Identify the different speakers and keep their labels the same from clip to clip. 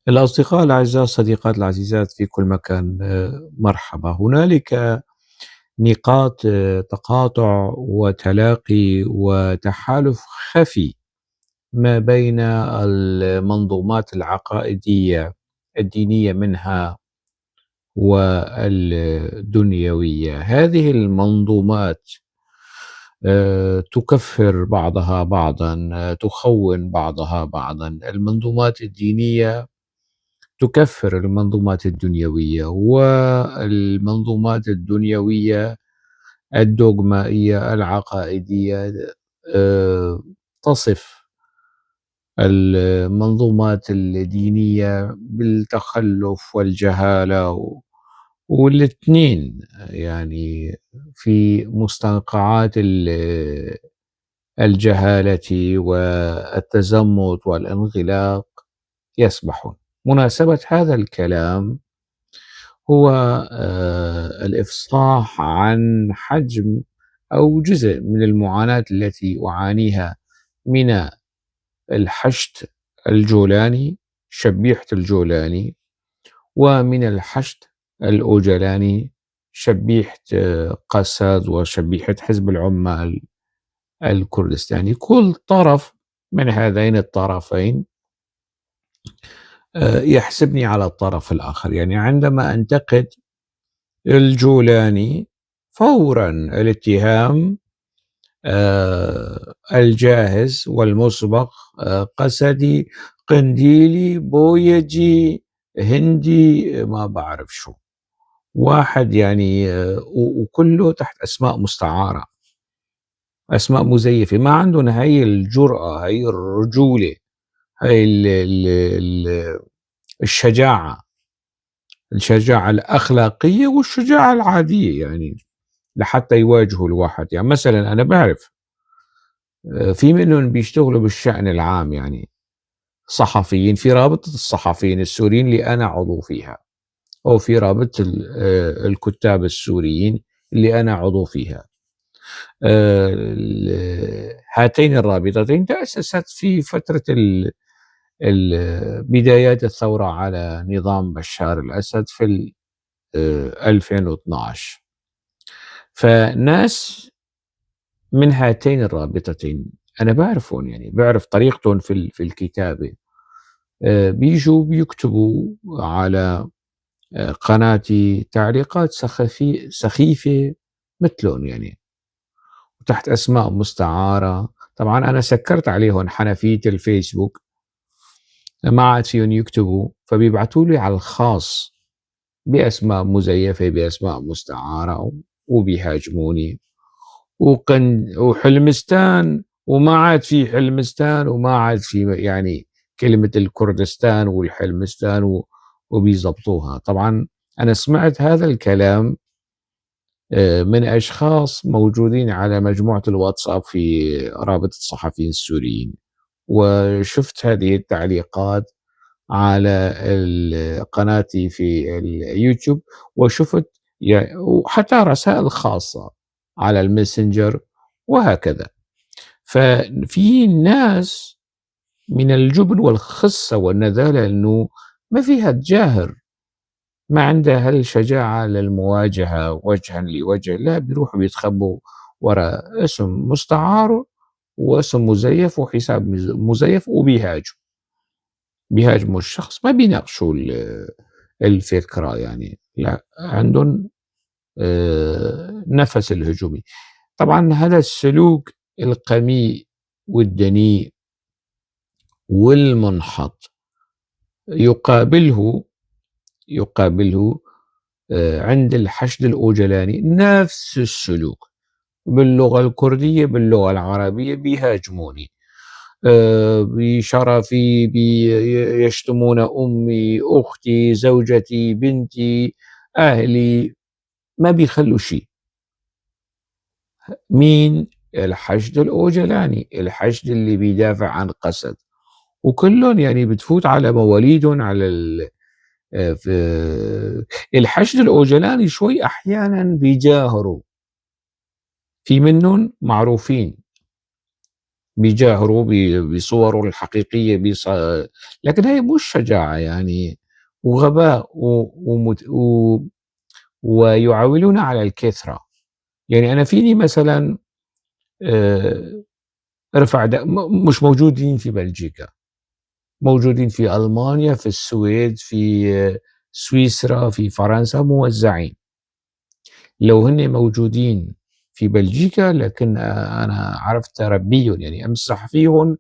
Speaker 1: الأصدقاء الأعزاء، الصديقات العزيزات في كل مكان، مرحبا. هنالك نقاط تقاطع وتلاقي وتحالف خفي ما بين المنظومات العقائدية الدينية منها والدنيوية. هذه المنظومات تكفر بعضها بعضا، تخون بعضها بعضا. المنظومات الدينية تكفر المنظومات الدنيوية، والمنظومات الدنيوية الدogمائية العقائدية تصف المنظومات الدينية بالتخلف والجهالة، والاثنين يعني في مستنقعات الجهالة والتزمت والانغلاق يسبحون. مناسبة هذا الكلام هو الإفصاح عن حجم أو جزء من المعاناة التي أعانيها من الحشد الجولاني، شبيحة الجولاني، ومن الحشد الأوجلاني، شبيحة قسد وشبيحة حزب العمال الكردستاني. كل طرف من هذين الطرفين يحسبني على الطرف الآخر. عندما أنتقد الجولاني فورا الاتهام الجاهز والمسبق، قسدي، قنديلي، بويجي، هندي، ما بعرف شو واحد وكله تحت أسماء مستعارة، أسماء مزيفة. ما عندهم هاي الجرأة، هاي الرجولة، هاي الشجاعة، الشجاعة الأخلاقية والشجاعة العادية لحتى يواجهوا الواحد. مثلا أنا بعرف، في منهم بيشتغلوا بالشأن العام، صحفيين في رابطة الصحفيين السوريين اللي أنا عضو فيها، أو في رابطة الكتاب السوريين اللي أنا عضو فيها. هاتين الرابطتين تأسست في فترة بدايات الثورة على نظام بشار الأسد في 2012. فناس من هاتين الرابطتين أنا بعرفهم، بعرف طريقتهم في الكتابة، بيجوا بيكتبوا على قناتي تعليقات سخيفة مثلهم، تحت أسماء مستعارة. طبعا أنا سكرت عليهم حنفية الفيسبوك، ما عاد فيهم يكتبوا، فبيبعتوا لي على الخاص بأسماء مزيفة، بأسماء مستعارة، وبيهاجموني. وحلمستان، وما عاد في حلمستان، وما عاد في كلمة الكردستان والحلمستان وبيزبطوها. طبعا أنا سمعت هذا الكلام من أشخاص موجودين على مجموعة الواتساب في رابطة الصحفيين السوريين، وشفت هذه التعليقات على قناتي في اليوتيوب، وشفت وحتى رسائل خاصة على الماسنجر وهكذا. ففي ناس من الجبن والخسة والنذالة إنه ما فيها تجاهر، ما عندها هالشجاعة للمواجهة وجها لوجه، لا بيروحوا بيتخبوا وراء اسم مستعار واسم مزيف وحساب مزيف وبيهاجموا، بيهاجموا الشخص، ما بيناقشوا الفكرة، لا عندهم نفس الهجومي. طبعا هذا السلوك القميء والدنيء والمنحط يقابله عند الحشد الأوجلاني نفس السلوك باللغة الكردية باللغة العربية، بيهاجموني، بشرفي، يشتمون أمي، أختي، زوجتي، بنتي، أهلي، ما بيخلوا شيء. مين؟ الحشد الأوجلاني، الحشد اللي بيدافع عن قسد، وكلهم بتفوت على مواليدهم على في الحشد الأوجلاني شوي أحيانا بيجاهروا، في منهم معروفين بيجاهروا بصورهم الحقيقية، لكن هي مش شجاعة يعني، وغباء ويعولون على الكثرة. أنا فيني مثلا ارفع مش موجودين في بلجيكا، موجودين في ألمانيا، في السويد، في سويسرا، في فرنسا، موزعين. لو هن موجودين في بلجيكا لكن أنا عرفت ربيهم، أمسح فيهم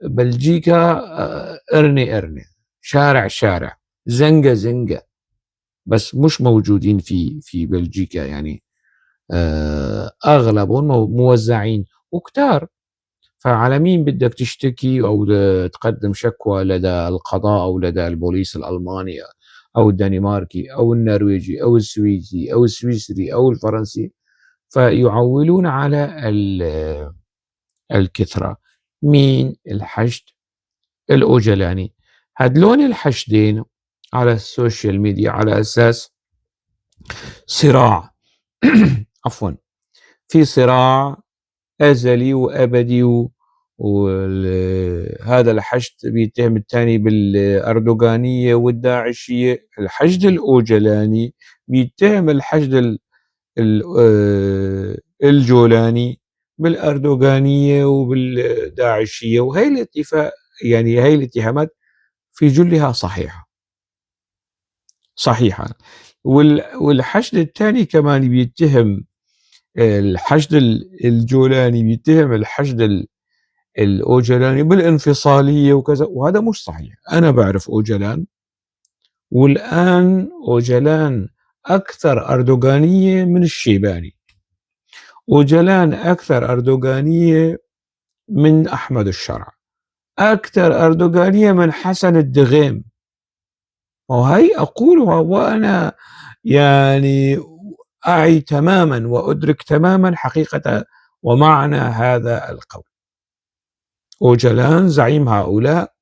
Speaker 1: بلجيكا، قرني قرني، شارع شارع، زنقة زنقة، بس مش موجودين في بلجيكا، أغلبهم موزعين وكتار. فعلى مين بدك تشتكي أو تقدم شكوى لدى القضاء أو لدى البوليس الألماني أو الدنماركي أو النرويجي أو السويدي أو السويسري أو الفرنسي؟ فيعولون على الكثرة. مين؟ الحشد الأوجلاني. هدلون الحشدين على السوشيال ميديا على أساس صراع عفوا، في صراع أزلي وأبدي، وهذا الحشد بيتهم الثاني بالأردوغانية والداعشية. الحشد الأوجلاني بيتهم الحشد الجولاني بالأردوغانية وبالداعشية، وهي الاتفاق يعني هي الاتهامات في جلها صحيحة. والحشد الثاني كمان بيتهم الحشد الجولاني، بيتهم الحشد الأوجلاني بالانفصالية وكذا، وهذا مش صحيح. أنا بعرف أوجلان، والآن أوجلان أكثر أردوغانية من الشيباني، أوجلان أكثر أردوغانية من أحمد الشرع، أكثر أردوغانية من حسن الدغيم. وهي أقولها وأنا أعي تماما وأدرك تماما حقيقة ومعنى هذا القول. أوجلان زعيم هؤلاء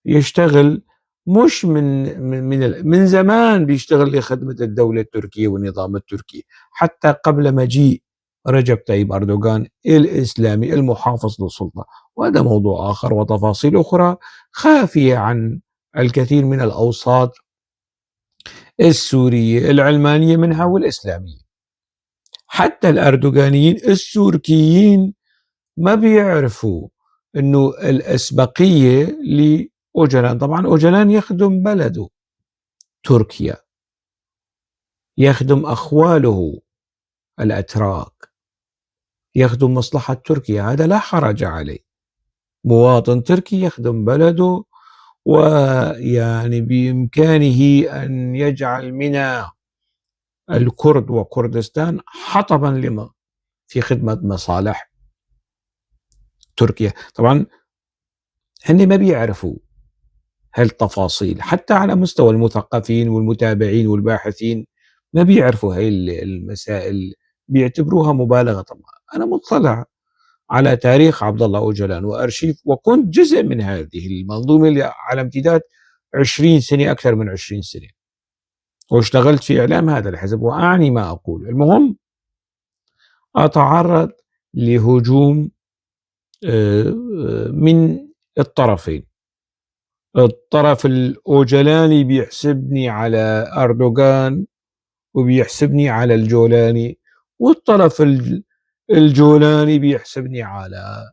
Speaker 1: يشتغل مش من زمان بيشتغل لخدمة الدولة التركية والنظام التركي، حتى قبل مجيء رجب طيب أردوغان الإسلامي المحافظ للسلطة. وهذا موضوع آخر وتفاصيل أخرى خافية عن الكثير من الأوساط السورية العلمانية منها والإسلامية. حتى الأردوغانيين السوركيين ما بيعرفوا أنه الأسبقية لأوجلان. طبعا أوجلان يخدم بلده تركيا، يخدم أخواله الأتراك، يخدم مصلحة تركيا، هذا لا حرج عليه. مواطن تركي يخدم بلده، ويعني بإمكانه أن يجعل من الكرد وكردستان حطبا لما في خدمة مصالح تركيا. طبعا هن ما بيعرفوا هالتفاصيل، حتى على مستوى المثقفين والمتابعين والباحثين ما بيعرفوا هاي المسائل، بيعتبروها مبالغة. طبعا أنا مطلع على تاريخ عبد الله أوجلان وأرشيف، وكنت جزء من هذه المنظومة اللي على امتداد 20 سنة، أكثر من 20 سنة، واشتغلت في إعلام هذا الحزب وأعني ما أقول. المهم أتعرض لهجوم من الطرفين. الطرف الأوجلاني بيحسبني على أردوغان وبيحسبني على الجولاني، والطرف الجولاني بيحسبني على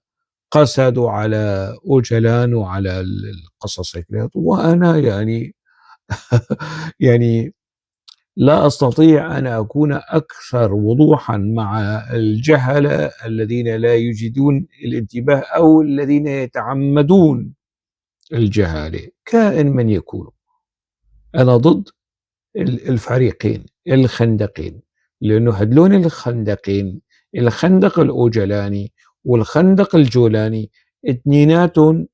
Speaker 1: قسد وعلى أوجلان وعلى القصص هيك. وأنا لا أستطيع أن أكون أكثر وضوحا مع الجهلة الذين لا يجدون الانتباه أو الذين يتعمدون الجهالة كائن من يكون. أنا ضد الفريقين الخندقين، لأنه هدلون الخندقين، الخندق الأوجلاني والخندق الجولاني، اثنيناتهم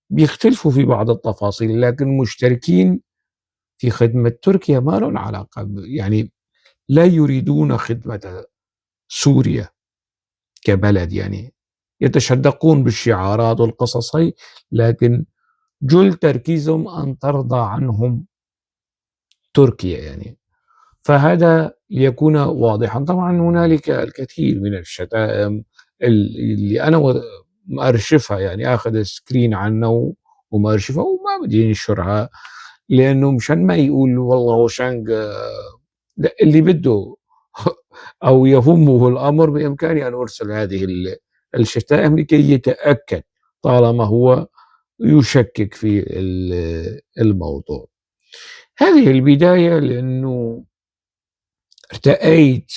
Speaker 1: بيختلفوا في بعض التفاصيل لكن مشتركين في خدمة تركيا، ما لهم علاقة، لا يريدون خدمة سوريا كبلد، يتشدقون بالشعارات والقصص هي، لكن جل تركيزهم أن ترضى عنهم تركيا. فهذا ليكون واضحا. طبعا هنالك الكثير من الشتائم اللي أنا مأرشفها، يعني آخذ screen عنها ومأرشفها وما بدي انشرها، لأنه مشان ما يقول والله هوشانغ، لا، اللي بده أو يهمه الأمر بإمكاني أن أرسل هذه الشتائم لكي يتأكد طالما هو يشكك في الموضوع. هذه البداية، لأنه ارتأيت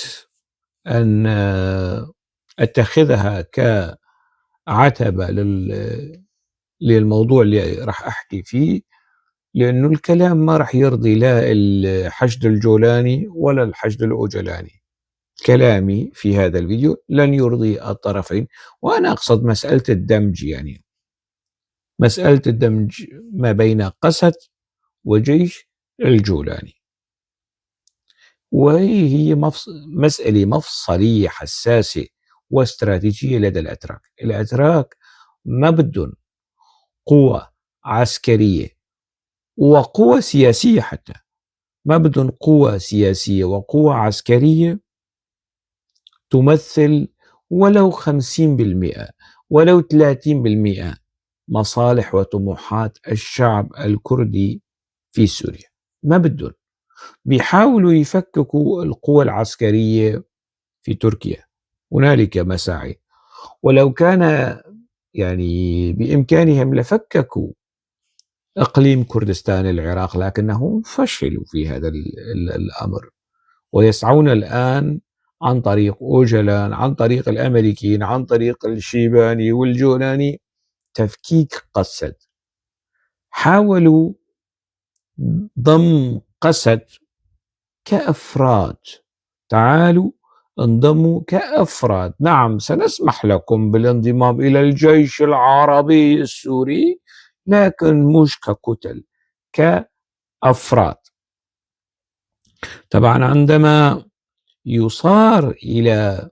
Speaker 1: أن أتخذها كعتبة للموضوع اللي راح أحكي فيه، لأنه الكلام ما راح يرضي لا الحشد الجولاني ولا الحشد الأوجلاني. كلامي في هذا الفيديو لن يرضي الطرفين، وأنا أقصد مسألة الدمج، يعني مسألة الدمج ما بين قسد وجيش الجولاني، وهي مسألة مفصلية حساسة واستراتيجية لدى الأتراك. الأتراك ما بدهم قوة عسكرية وقوة سياسية، حتى ما بدهم قوة سياسية وقوة عسكرية تمثل ولو 50% ولو 30% مصالح وطموحات الشعب الكردي في سوريا. ما بدهم، بيحاولوا يفككوا القوى العسكرية في تركيا، هنالك مساعي، ولو كان بإمكانهم لفككوا إقليم كردستان العراق، لكنهم فشلوا في هذا الأمر، ويسعون الآن عن طريق أوجلان، عن طريق الأمريكيين، عن طريق الشيباني والجولاني، تفكيك قسد. حاولوا ضم قسد كأفراد، تعالوا انضموا كأفراد، نعم سنسمح لكم بالانضمام إلى الجيش العربي السوري، لكن مش ككتل، كأفراد. طبعا عندما يصار إلى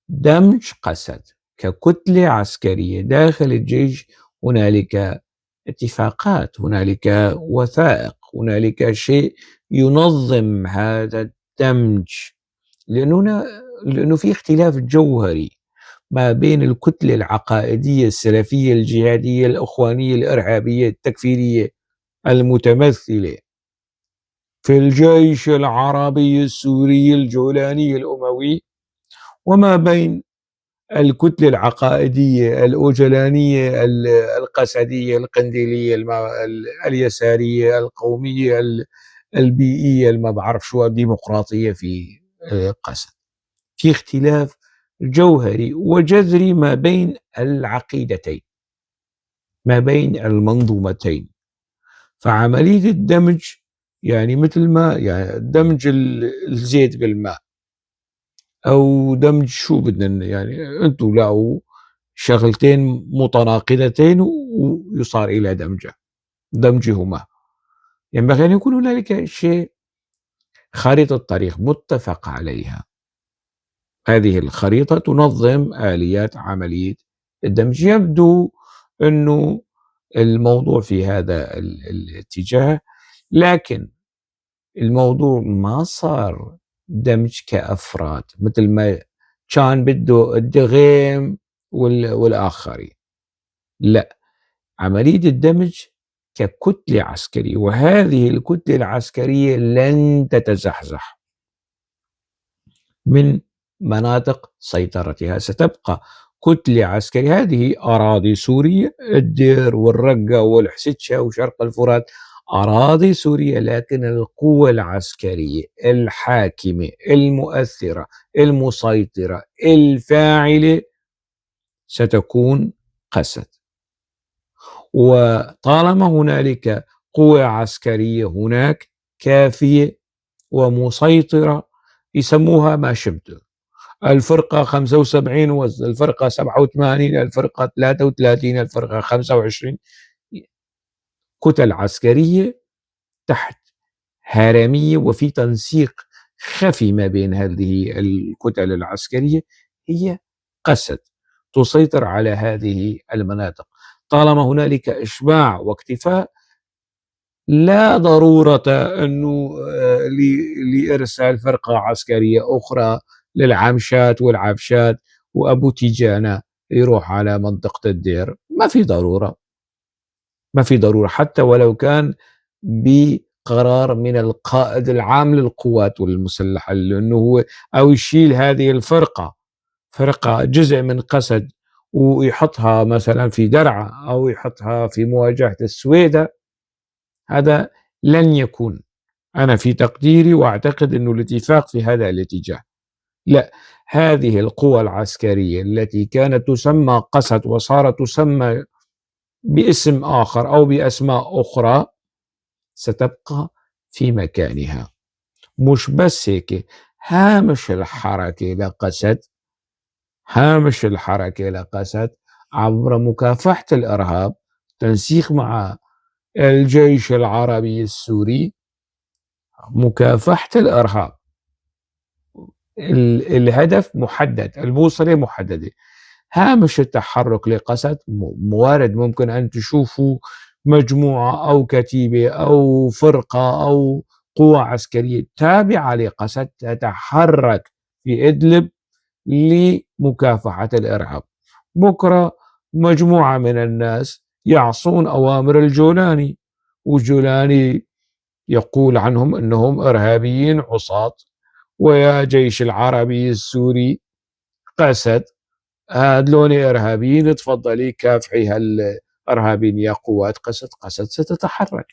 Speaker 1: دمج قسد ككتلة عسكرية داخل الجيش، هنالك اتفاقات، هنالك وثائق، هنالك شيء ينظم هذا الدمج، لأنه في اختلاف جوهري ما بين الكتلة العقائدية السلفية الجهادية الأخوانية الإرهابية التكفيرية المتمثلة في الجيش العربي السوري الجولاني الأموي، وما بين الكتلة العقائدية الأوجلانية القسدية القنديلية اليسارية القومية البيئية ما بعرف شو الديمقراطية في قسد. في اختلاف جوهري وجذري ما بين العقيدتين، ما بين المنظومتين. فعملية الدمج مثل ما دمج الزيت بالماء، أو دمج شو بدنا أنتوا لقوا شغلتين متناقضتين ويصار إلى دمجهما. ينبغي أن يكون هنالك شيء، خريطة طريق متفق عليها. هذه الخريطة تنظم آليات عملية الدمج. يبدو أنه الموضوع في هذا الاتجاه، لكن الموضوع ما صار دمج كأفراد مثل ما كان بده الدغيم والآخرين. لا، عملية الدمج ككتلة عسكرية، وهذه الكتلة العسكرية لن تتزحزح من مناطق سيطرتها، ستبقى كتلة عسكرية. هذه أراضي سورية، الدير والرقة والحسيتشة وشرق الفرات أراضي سورية، لكن القوة العسكرية الحاكمة المؤثرة المسيطرة الفاعلة ستكون قسد. وطالما هنالك قوة عسكرية هناك كافية ومسيطرة، يسموها ما شبته، الفرقة 75 والفرقة 87، الفرقة 33، الفرقة 25، كتل عسكرية تحت هرمية، وفي تنسيق خفي ما بين هذه الكتل العسكرية. هي قسد تسيطر على هذه المناطق. طالما هنالك إشباع واكتفاء، لا ضرورة أنه لإرسال فرقة عسكرية أخرى للعمشات والعفشات وأبو تيجانة. يروح على منطقة الدير، ما في ضرورة، ما في ضرورة، حتى ولو كان بقرار من القائد العام للقوات المسلحة، لأنه هو أو يشيل هذه الفرقة، فرقة جزء من قسد، ويحطها مثلا في درعا أو يحطها في مواجهة السويدة. هذا لن يكون، أنا في تقديري وأعتقد أنه الاتفاق في هذا الاتجاه. لا، هذه القوى العسكرية التي كانت تسمى قسد وصارت تسمى باسم آخر أو بأسماء أخرى ستبقى في مكانها. مش بس هيك، هامش الحركة لقسد، هامش الحركة لقسد عبر مكافحة الإرهاب، تنسيق مع الجيش العربي السوري، مكافحة الإرهاب. الهدف محدد، البوصلة محددة. هامش التحرك لقسد موارد، ممكن أن تشوفوا مجموعة أو كتيبة أو فرقة أو قوة عسكرية تابعة لقسد تتحرك في إدلب لمكافحة الإرهاب. بكرة مجموعة من الناس يعصون أوامر الجولاني، والجولاني يقول عنهم أنهم إرهابيين عصاة، ويا جيش العربي السوري قسد هذول إرهابيين، تفضلي كافحي هالإرهابيين يا قوات قسد. قسد ستتحرك.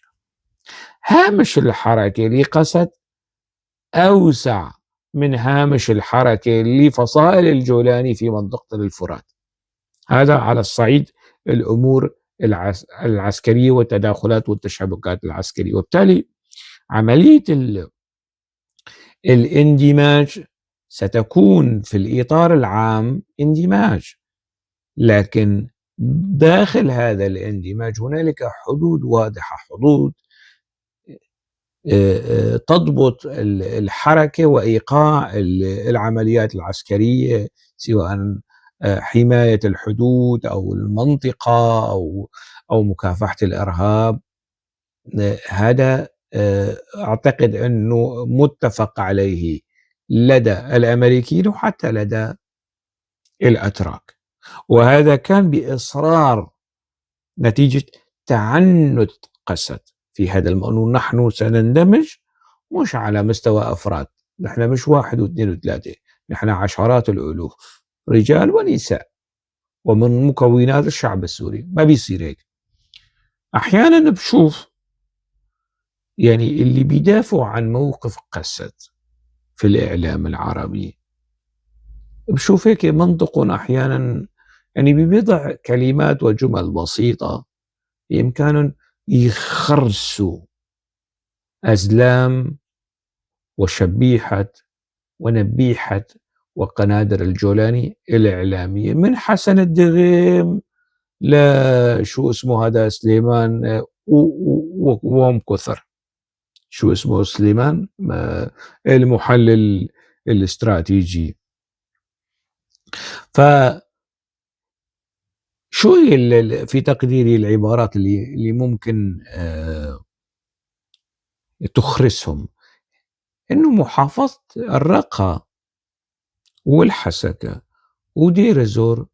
Speaker 1: هامش الحركة لقسد أوسع من هامش الحركة لفصائل الجولاني في منطقة الفرات. هذا على الصعيد الأمور العسكرية والتداخلات والتشابكات العسكرية. وبالتالي عملية الاندماج ستكون في الإطار العام اندماج، لكن داخل هذا الاندماج هنالك حدود واضحة، حدود تضبط الحركة وإيقاع العمليات العسكرية، سواء حماية الحدود أو المنطقة أو مكافحة الإرهاب. هذا أعتقد أنه متفق عليه لدى الأمريكيين وحتى لدى الأتراك، وهذا كان بإصرار نتيجة تعنت قسد في هذا الموضوع. نحن سنندمج مش على مستوى أفراد، نحن مش 1 و2 و3، نحن عشرات الألوف رجال ونساء ومن مكونات الشعب السوري. ما بيصير هيك. أحيانا بشوف اللي بيدافعوا عن موقف قسد في الإعلام العربي، بشوف هيك منطق أحيانا ببضع كلمات وجمل بسيطة بإمكانهم يخرسوا أزلام وشبيحة ونبيحة وقنادر الجولاني الإعلامية، من حسن الدغيم لا شو اسمه هذا سليمان وهم كثر، شو اسمه سليمان المحلل الاستراتيجي. ف شو هي في تقديري العبارات اللي ممكن تخرسهم؟ إنه محافظة الرقة والحسكة ودير الزور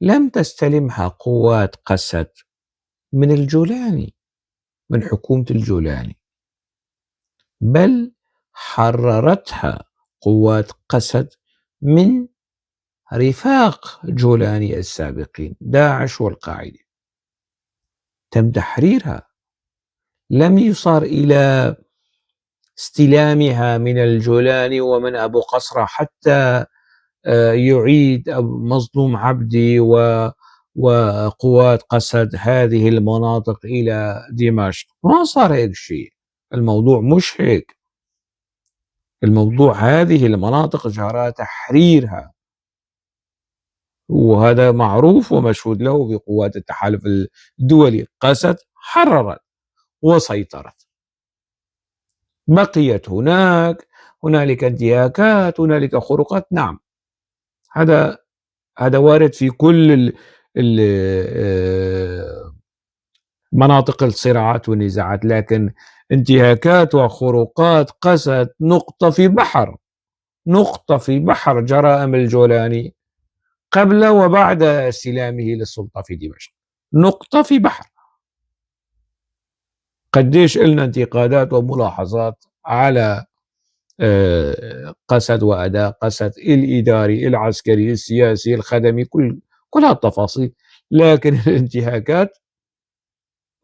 Speaker 1: لم تستلمها قوات قسد من الجولاني، من حكومة الجولاني، بل حررتها قوات قسد من رفاق جولاني السابقين داعش والقاعدة. تم تحريرها، لم يصار إلى استلامها من الجولاني ومن أبو قصرة حتى يعيد مظلوم عبدي وقوات قسد هذه المناطق إلى دمشق. ما صار هيك شيء، الموضوع مش هيك. الموضوع هذه المناطق جرى تحريرها، وهذا معروف ومشهود له بقوات التحالف الدولي. قسد حررت وسيطرت، بقيت هناك، هنالك انتهاكات، هنالك خروقات، نعم هذا وارد في كل مناطق الصراعات والنزاعات، لكن انتهاكات وخروقات قست نقطة في بحر، نقطة في بحر جرائم الجولاني قبل وبعد استلامه للسلطة في دمشق. نقطة في بحر. قديش قلنا انتقادات وملاحظات على قسد وأداء قسد الإداري العسكري السياسي الخدمي، كل هالتفاصيل، لكن الانتهاكات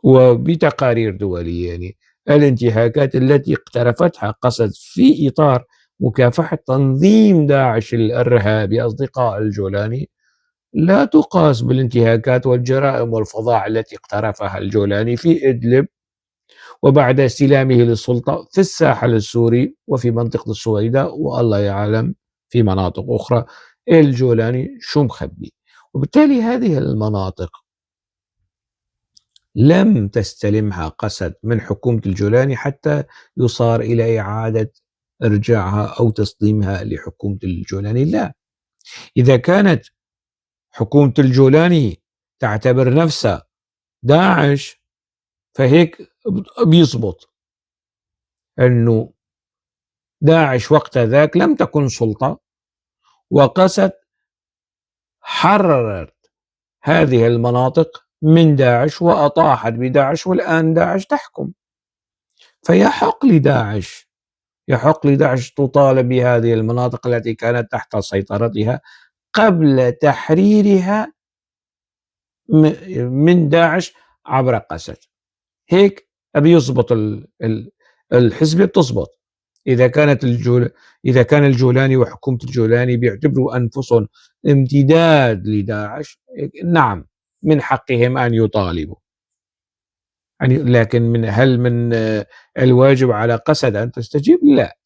Speaker 1: وبتقارير دولية، الانتهاكات التي اقترفتها قسد في إطار مكافحة تنظيم داعش الإرهابي أصدقاء الجولاني لا تقاس بالانتهاكات والجرائم والفظاعة التي اقترفها الجولاني في إدلب وبعد استلامه للسلطة في الساحل السوري وفي منطقة السويداء، والله يعلم في مناطق أخرى الجولاني شو مخبي. وبالتالي هذه المناطق لم تستلمها قسد من حكومة الجولاني حتى يصار إلى إعادة إرجاعها أو تسليمها لحكومة الجولاني. لا، إذا كانت حكومة الجولاني تعتبر نفسها داعش فهيك بيزبط أنه داعش وقت ذاك لم تكن سلطة، وقسد حررت هذه المناطق من داعش وأطاحت بداعش، والآن داعش تحكم. فيحق لداعش تطالب بهذه المناطق التي كانت تحت سيطرتها قبل تحريرها من داعش عبر قسد. هيك بيزبط الحزب، بتزبط. إذا كان الجولاني وحكومة الجولاني بيعتبروا أنفسهم امتداد لداعش، نعم من حقهم أن يطالبوا، لكن هل من الواجب على قسد أن تستجيب؟ لا،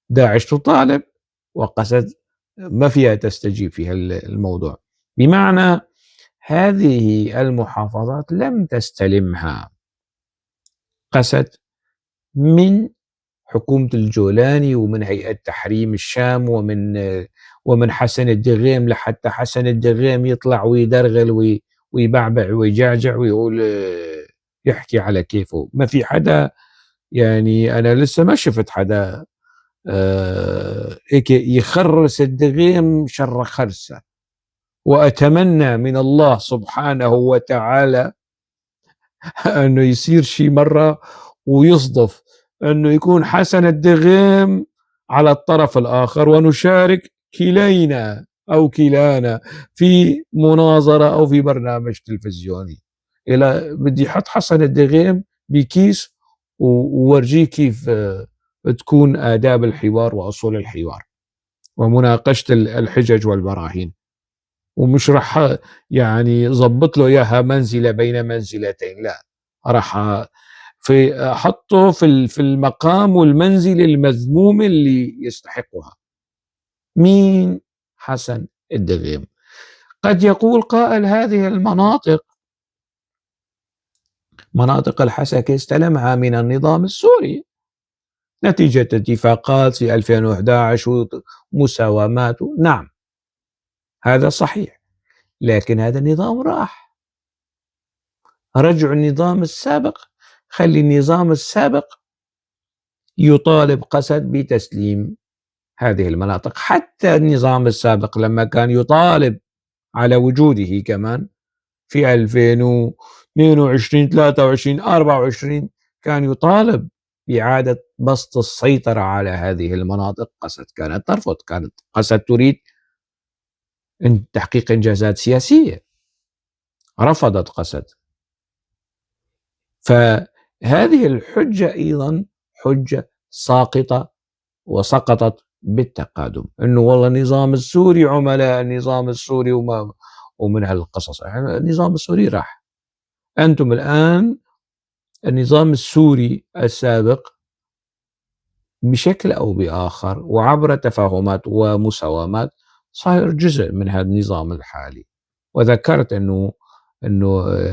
Speaker 1: داعش تطالب وقسد ما فيها تستجيب في الموضوع. بمعنى هذه المحافظات لم تستلمها قسد من حكومة الجولاني ومن هيئة تحريم الشام ومن حسن الدغيم، لحتى حسن الدغيم يطلع ويدرغل ويبعبع ويجعجع ويقول يحكي على كيفه. ما في حدا، أنا لسه ما شفت حدا هيك يخرس الدغيم شر خرسة. وأتمنى من الله سبحانه وتعالى أنه يصير شي مرة ويصدف أنه يكون حسن الدغيم على الطرف الآخر ونشارك كلينا أو كلانا في مناظرة أو في برنامج تلفزيوني. إلى بدي أحط حسن الدغيم بكيس وورجيه كيف تكون آداب الحوار وأصول الحوار ومناقشة الحجج والبراهين، ومش رح ظبط له إياها منزلة بين منزلتين، لا، رح أحطه في المقام والمنزل المذموم اللي يستحقها. مين حسن الدغيم؟ قد يقول قائل هذه المناطق مناطق الحسكة استلمها من النظام السوري نتيجة اتفاقات في 2011 ومساومات. نعم هذا صحيح، لكن هذا النظام راح. رجع النظام السابق، خلي النظام السابق يطالب قسد بتسليم هذه المناطق. حتى النظام السابق لما كان يطالب على وجوده كمان في 2022، 23، 24 كان يطالب بإعادة بسط السيطرة على هذه المناطق، قسد كانت ترفض، كانت قسد تريد تحقيق إنجازات سياسية، رفضت قسد. فهذه الحجة أيضا حجة ساقطة وسقطت بالتقادم، إنه والله النظام السوري عملاء النظام السوري ومن هالقصص. النظام السوري راح، أنتم الآن النظام السوري السابق بشكل أو بآخر وعبر تفاهمات ومساومات صار جزء من هذا النظام الحالي. وذكرت أنه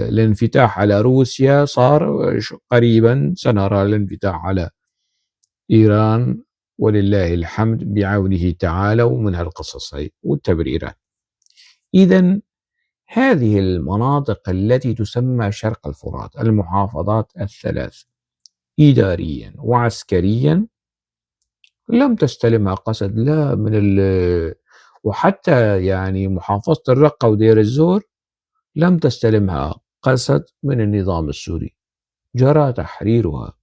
Speaker 1: الانفتاح على روسيا صار قريبا، سنرى الانفتاح على إيران ولله الحمد بعونه تعالى، ومن هالقصص هي والتبريرات. إذن هذه المناطق التي تسمى شرق الفرات، المحافظات الثلاث إداريا وعسكريا، لم تستلمها قسد لا من وحتى يعني محافظة الرقة ودير الزور لم تستلمها قسد من النظام السوري، جرى تحريرها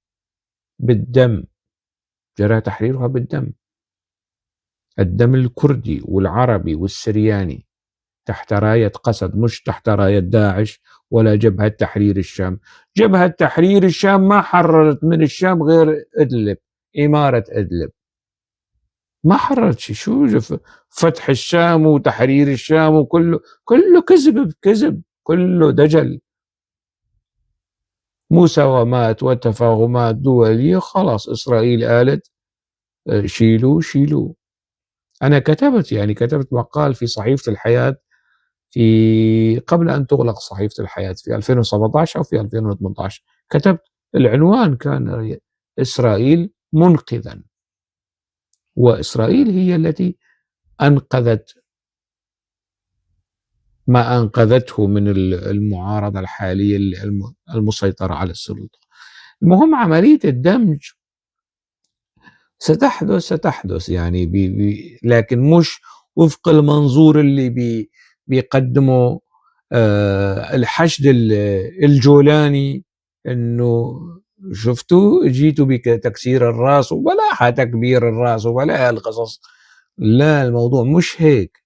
Speaker 1: بالدم، جرى تحريرها بالدم، الدم الكردي والعربي والسرياني تحت راية قسد، مش تحت راية داعش ولا جبهة تحرير الشام. جبهة تحرير الشام ما حررت من الشام غير إدلب، إمارة إدلب ما حررت شيء. شو فتح الشام وتحرير الشام وكله كله كذب بكذب، كله دجل، مساومات وتفاهمات دولية. خلاص إسرائيل قالت شيلوا شيلوا. أنا كتبت مقال في صحيفة الحياة في قبل أن تغلق صحيفة الحياة في 2017 أو في 2018، كتبت العنوان كان إسرائيل منقذا، وإسرائيل هي التي أنقذت ما أنقذته من المعارضة الحالية المسيطرة على السلطة. المهم عملية الدمج ستحدث يعني بي لكن مش وفق المنظور اللي بيقدمه الحشد الجولاني، انه شفتوا جيتوا بتكسير الراس وبلا تكبير الراس وبلا هالقصص. لا، الموضوع مش هيك،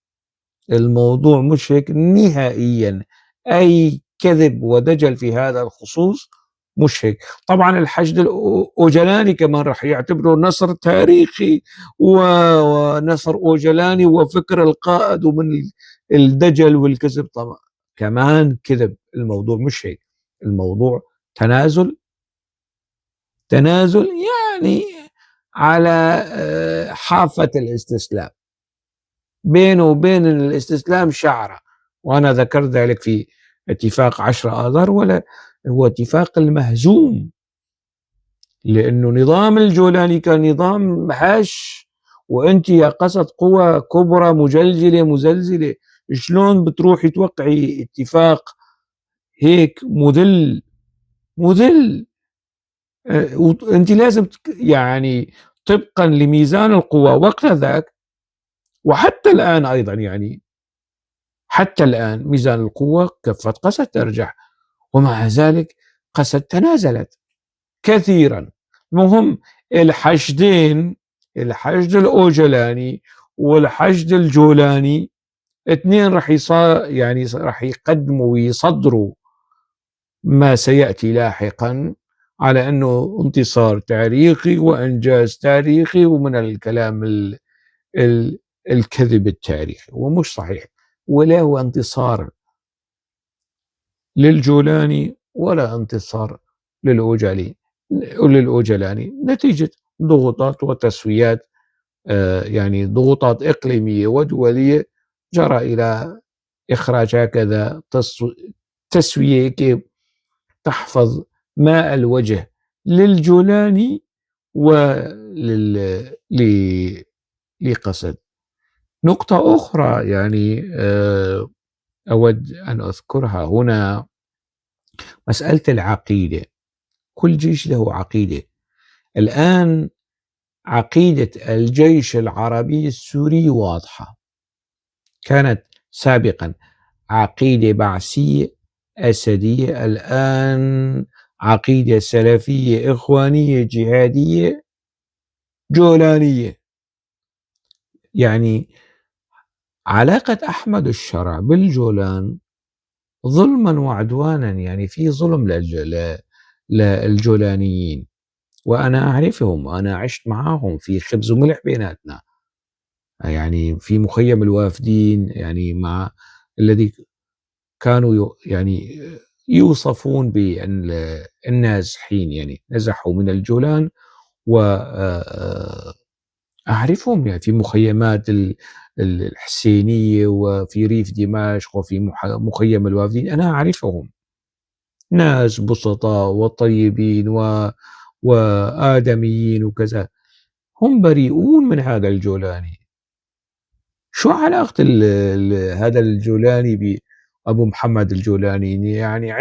Speaker 1: الموضوع مش هيك نهائيا. أي كذب ودجل في هذا الخصوص مش هيك. طبعا الحشد الأوجلاني كمان رح يعتبره نصر تاريخي ونصر أوجلاني وفكر القائد ومن الدجل والكذب. طبعا كمان كذب، الموضوع مش هيك. الموضوع تنازل، تنازل يعني على حافة الاستسلام، بينه وبين الاستسلام شعرة. وأنا ذكرت ذلك في اتفاق 10 آذار، ولا هو اتفاق المهزوم، لأنه نظام الجولاني كان نظام هش، وأنت يا قسد قوة كبرى مجلجلة مزلزلة، شلون بتروحي توقعي اتفاق هيك مذل مذل؟ أنت لازم يعني طبقا لميزان القوى وقت ذاك، وحتى الآن أيضا، يعني حتى الآن ميزان القوة كفة قسد ترجح، ومع ذلك قسد تنازلت كثيرا. المهم الحشدين، الحشد الأوجلاني والحشد الجولاني، اثنين رح يعني رح يقدموا ويصدروا ما سيأتي لاحقا على أنه انتصار تاريخي وإنجاز تاريخي ومن الكلام الكذب التاريخي، ومش صحيح. ولا هو انتصار للجولاني ولا انتصار للأوجلاني، نتيجة ضغوطات وتسويات، يعني ضغوطات إقليمية ودولية جرى إلى إخراج هكذا تسوية تحفظ ماء الوجه للجولاني ولقسد. نقطة أخرى يعني أود أن أذكرها هنا، مسألة العقيدة. كل جيش له عقيدة. الآن عقيدة الجيش العربي السوري واضحة، كانت سابقا عقيدة بعثية أسدية، الآن عقيدة سلفية إخوانية جهادية جولانية. يعني علاقة أحمد الشرع بالجولان ظلما وعدوانا، يعني في ظلم للجولانيين، وأنا أعرفهم، أنا عشت معهم في خبز وملح بيناتنا، يعني في مخيم الوافدين، يعني مع الذي كانوا يعني يوصفون بالنازحين، يعني نزحوا من الجولان، وأعرفهم يعني في مخيمات الحسينية وفي ريف دمشق وفي مخيم الوافدين، أنا أعرفهم، ناس بسطاء وطيبين وآدميين وكذا، هم بريئون من هذا الجولاني. شو علاقة هذا الجولاني بأبو محمد الجولاني؟ يعني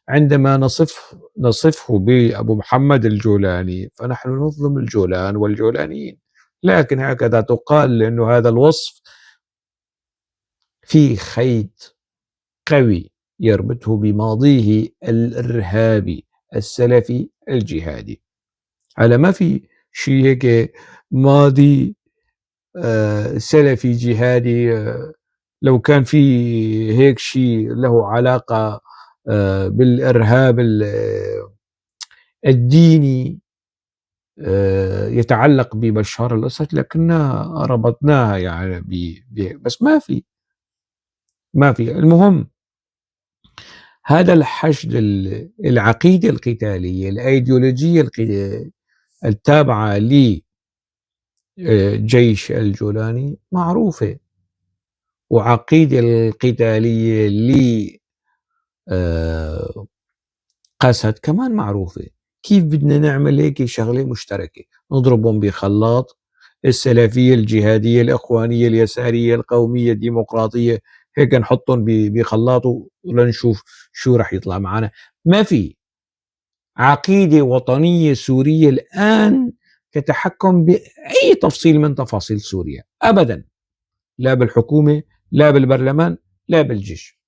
Speaker 1: عندما نصفه بأبو محمد الجولاني فنحن نظلم الجولان والجولانيين، لكن هكذا تقال، لأنه هذا الوصف في خيط قوي يربطه بماضيه الإرهابي السلفي الجهادي. هذا ما في شيء هيك ماضي سلفي جهادي. لو كان في هيك شيء له علاقة بالإرهاب الديني يتعلق ببشار الأسد لكنا ربطناها يعني بس ما في. المهم هذا الحشد العقيدة القتالية الأيديولوجية التابعة لجيش الجولاني معروفة، وعقيدة القتالية ل قسد كمان معروفة. كيف بدنا نعمل هيك شغلة مشتركة؟ نضربهم بخلاط السلفية الجهادية الإخوانية اليسارية القومية الديمقراطية، هيك نحطهم بخلاط ولنشوف شو رح يطلع معنا. ما في عقيدة وطنية سورية الآن تتحكم بأي تفصيل من تفاصيل سوريا أبدا، لا بالحكومة لا بالبرلمان لا بالجيش.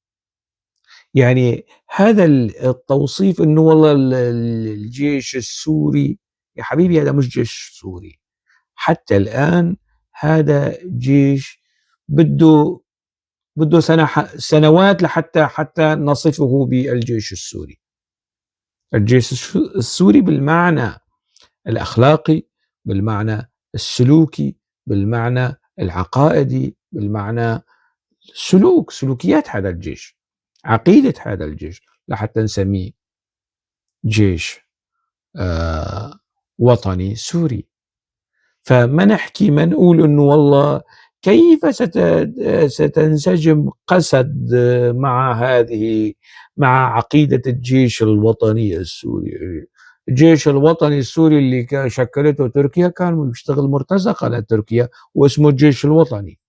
Speaker 1: يعني هذا التوصيف انه والله الجيش السوري، يا حبيبي هذا مش جيش سوري حتى الآن، هذا جيش بده سنوات لحتى نصفه بالجيش السوري. الجيش السوري بالمعنى الأخلاقي، بالمعنى السلوكي، بالمعنى العقائدي، بالمعنى سلوكيات هذا الجيش، عقيدة هذا الجيش، لحتى نسميه جيش وطني سوري. فما نحكي، ما نقول انه والله كيف ستنسجم قسد مع عقيدة الجيش الوطني السوري. الجيش الوطني السوري اللي شكلته تركيا كان بيشتغل مرتزقة لتركيا، واسمه الجيش الوطني،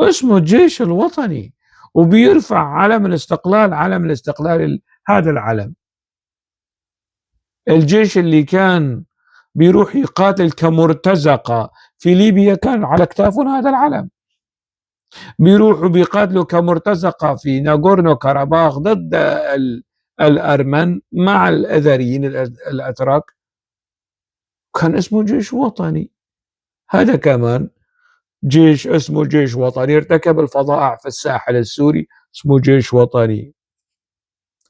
Speaker 1: اسمه الجيش الوطني، وبيرفع علم الاستقلال، علم الاستقلال هذا العلم. الجيش اللي كان بيروح يقاتل كمرتزقة في ليبيا كان على كتافهم هذا العلم، بيروحوا بيقاتلوا كمرتزقة في ناغورنو كاراباخ ضد الأرمن مع الأذريين الأتراك، كان اسمه جيش وطني. هذا كمان جيش اسمه جيش وطني، ارتكب الفظائع في الساحل السوري اسمه جيش وطني،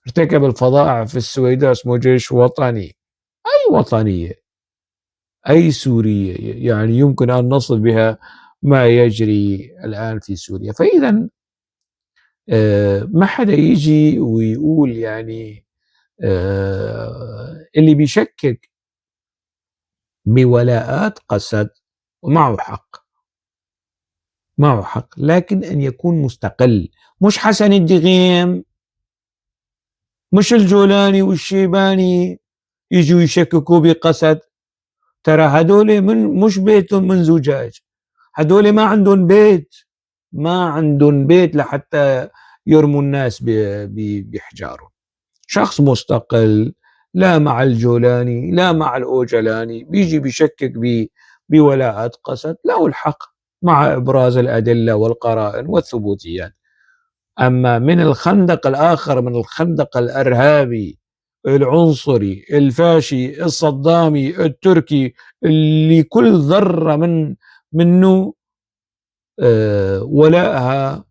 Speaker 1: ارتكب الفظائع في السويداء اسمه جيش وطني. أي وطنية، أي سورية يعني يمكن أن نصل بها ما يجري الآن في سوريا. فإذا ما حدا يجي ويقول يعني اللي بيشكك بولاءات قسد ومعه حق، معه حق، لكن أن يكون مستقل، مش حسن الدغيم، مش الجولاني والشيباني يجوا يشككوا بقسد. ترى هدول من مش بيتهم من زجاج، هدول ما عندهم بيت، ما عندهم بيت لحتى يرموا الناس بحجارهم. شخص مستقل، لا مع الجولاني لا مع الأوجلاني، بيجي بيشكك بولاءات قسد، له الحق مع إبراز الأدلة والقرائن والثبوتيات. أما من الخندق الآخر، من الخندق الإرهابي العنصري الفاشي الصدامي التركي، اللي كل ذرة منه ولائها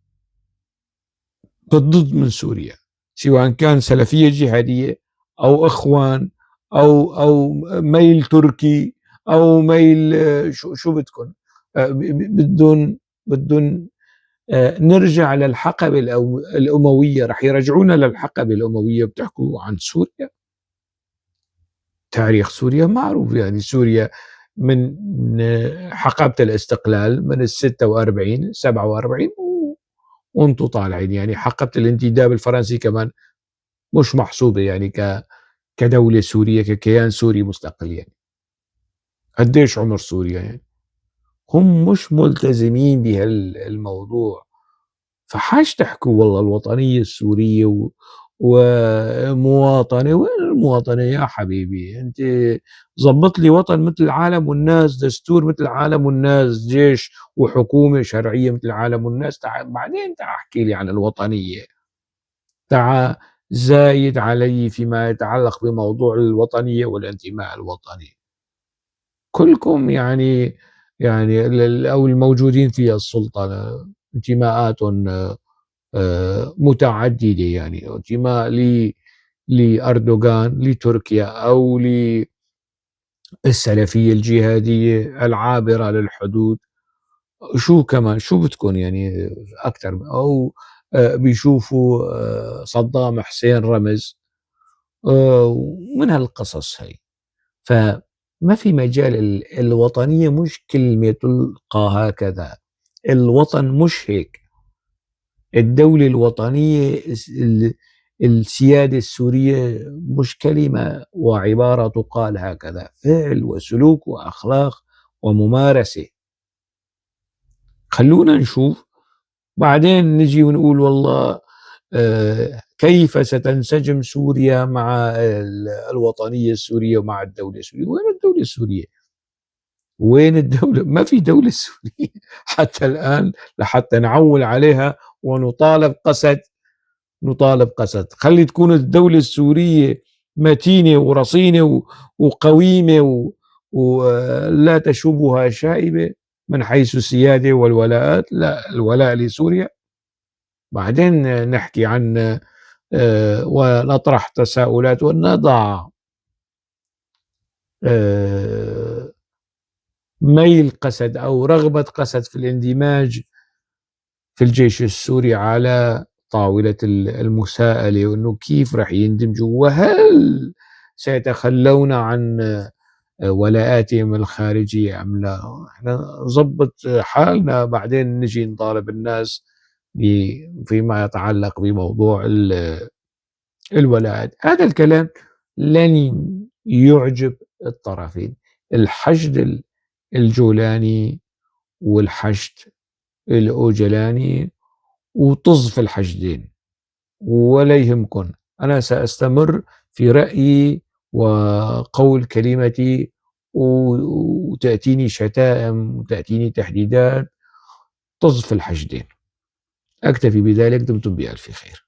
Speaker 1: بالضد من سوريا، سواء كان سلفية جهادية أو إخوان أو ميل تركي أو ميل شو بدكم، بدون نرجع للحقبة الأموية. رح يرجعونا للحقبة الأموية. بتحكوا عن سوريا، تاريخ سوريا معروف، يعني سوريا من حقبة الاستقلال من 46 47 وانتم طالعين، يعني حقبة الانتداب الفرنسي كمان مش محسوبة يعني كدولة سورية، ككيان سوري مستقل. يعني قديش عمر سوريا؟ يعني هم مش ملتزمين بهالموضوع. فحاج تحكوا والله الوطنية السورية ومواطنة، وين المواطنة يا حبيبي؟ أنت زبط لي وطن مثل العالم والناس، دستور مثل العالم والناس، جيش وحكومة شرعية مثل العالم والناس، تعال بعدين تعال احكي لي عن الوطنية، تعال زايد علي فيما يتعلق بموضوع الوطنية والانتماء الوطني. كلكم يعني أو الموجودين في السلطة انتماءات متعددة، انتماء لأردوغان، لتركيا، أو للسلفية الجهادية العابرة للحدود. شو كمان، شو بدكم أكثر؟ أو بيشوفوا صدام حسين رمز، ومن هالقصص هي. فما في مجال. الوطنية مش كلمة تلقى هكذا، الوطن مش هيك. الدولة الوطنية، السيادة السورية مش كلمة وعبارة تقال هكذا، فعل وسلوك وأخلاق وممارسة. خلونا نشوف بعدين نجي ونقول والله كيف ستنسجم سوريا مع الوطنية السورية ومع الدولة السورية. وين الدولة السورية؟ وين الدولة؟ ما في دولة سورية حتى الآن لحتى نعول عليها ونطالب قسد، نطالب قسد. خلي تكون الدولة السورية متينة ورصينة وقويمة ولا تشوبها شائبة من حيث السيادة والولاءات، لا الولاء لسوريا. بعدين نحكي عن ونطرح تساؤلات ونضع ميل قسد أو رغبة قسد في الاندماج في الجيش السوري على طاولة المساءلة، وأنه كيف رح يندمجوا، وهل سيتخلون عن ولاءاتهم الخارجية أم لا. احنا نظبط حالنا بعدين نجي نطالب الناس فيما يتعلق بموضوع الولاءات. هذا الكلام لن يعجب الطرفين، الحشد الجولاني والحشد الأوجلاني، وطز في الحشدين ولا يهمكن. أنا سأستمر في رأيي وقول كلمتي، وتأتيني شتائم وتأتيني تهديدات، طز في الحشدين. أكتفي بذلك، دمتم بألف خير.